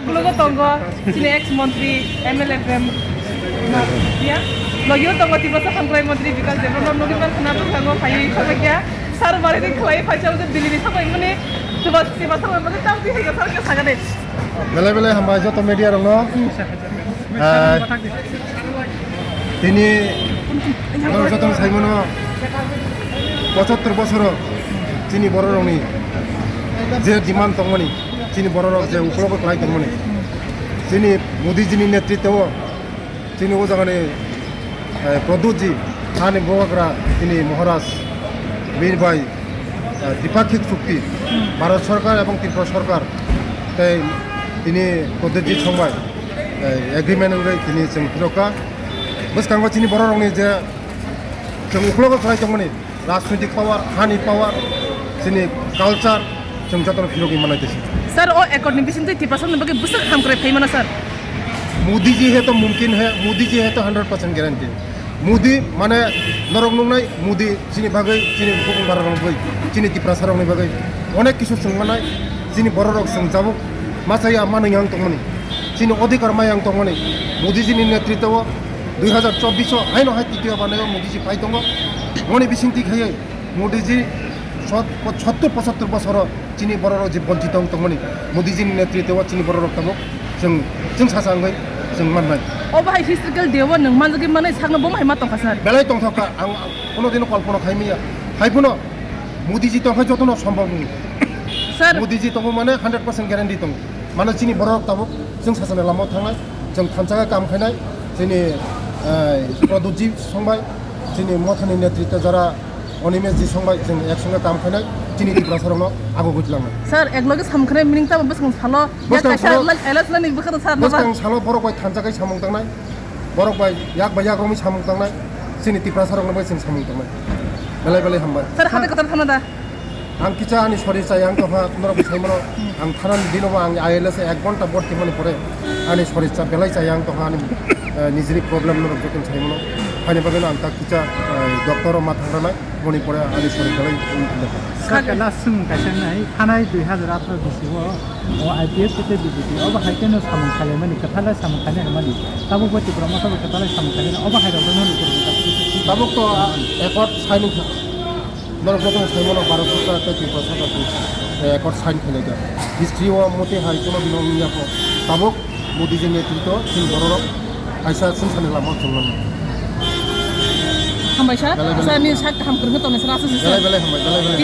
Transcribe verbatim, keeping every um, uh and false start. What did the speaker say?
Ulo tongo chini ex montri, M L A Prem Kumaria. Logio tongo Tiprasa Hamkrai montri Bikash Debbarma, nogwi mankha na bwskango phaiwi sajakya. Sir mari ni khlai phaisa ujak Delhi ni sabai mani. Tiprasa, Tiprasa Hamkrai montri tamti hai sir ke sagade. Belai belai hambai joto media rokno. Eh, tini norok joto saimano pochattor bosoro chini bororokni je demand tongmani, chini bororok je uklogo khlai tongmani, chini Modiji ni netritwo chini o jagani, eh, Pradyutji hani bubagra chini Maharaj Mir Bhai, eh, Dipakkhik Chukti, Bharat Sarkar ebong Tripura Sarkar tei tini Pradyutji songbai, eh, agreement wngwi tini chwng philokha. Bwskango chini bororokni je chwng uklogo khlai tongmani, rajnoitik power, hani power, chini culture, chwng jotono philogwi manai twi. Sir, o accord ni bisingtwi Tiprasa ni bagwi bwswk hamkrai phai mano, sir? Modi ji he to mumkin hai, Modi ji he to hundred percent guarantee. Modi mane norok nungnai, Modi chini bagwi, chini bukung bararok bagwi, chini Tiprasa rokni bagwi onek kisu chwng manai, chini bororok chwng jabuk machaya manwi ang tongmani, chini odhikar mai ang tongmani, Modi ji ni netritwo dui hazar chobbish o haino hai titiyo banayo Modi ji pai tongo. Moni bisingtwi khaiwi Modi ji sot-, sottur pochattor bosoro chini bororok je bonchito wng tongmani, Modi ji ni netritwo chini bororok tabuk chwng, chwng sacha wngwi chwng mannai. Obo hai historical day o nwng manjagwi manai sakno bo hai ma tongkha sir? Belai tongthokha, ang, ang kono dino kolpona khai manya. Hai phano Modi ji tongkha jotono sombhob wng. Sir. Modi ji tongo mane hundred percent guarantee tongo. Mane chini bororok tabuk chwng sachani lamao thangnai, chwng thansa khe kam khainai, chini, eh, Pradyutji songbai, chini mothani netritwo jara Animesh ji songbai, chwng ek songe kam khainai, chini Tiprasa rokno ago gwi tlangnai. Sir, ek loge samkhre mining tamo bwskang salo, yak bwskang kaisa salo, la-, elas lani bwkhano sir naba. Bwskang salo borok bai thansa khe samung tangnai, borok bai yak bai yak romwi samung tangnai, chini Tiprasa rokno bai chwng samung tangnai. Belai belai hambai. Sir, hate kotor thana da? Ang kisa ani sorir chaya ang tongkha, norok bwsai mano, ang thanani dinobo ang I L S ek ghonta bor tongmani pore ani sorir cha belai chaya ang tongkha, ani, eh, nijini problem norok joto sai mano. Haini bagwi ang ta kisa, eh, doctor o ma thangranai, boni pore ani sorir belai. Sir, last swng kaisa nai, thanai dui hazar atharo bisi o, o I P F T tei B J P, obo hai kheno samung khaimani, kwthalai samung khaimani, tabuk bo Tipra Motha bo kwthalai samung khaimani, obo hai rok no. Tabuk to, ah, accord signing kha. Norok jotono sai mano Bharat Sarkar tei Tripura Sarkar twi, eh, accord sign khailai kha. History o mote hai kheno bini wngya kho. Tabuk Modi ji netritwo chini bororok kaisa swngcharni lama o chwng mano. Hambai sir, belai belai sir ni sak kaham kwrwngkhe tongnai sir, aswk sir. Belai belai hambai, belai belai.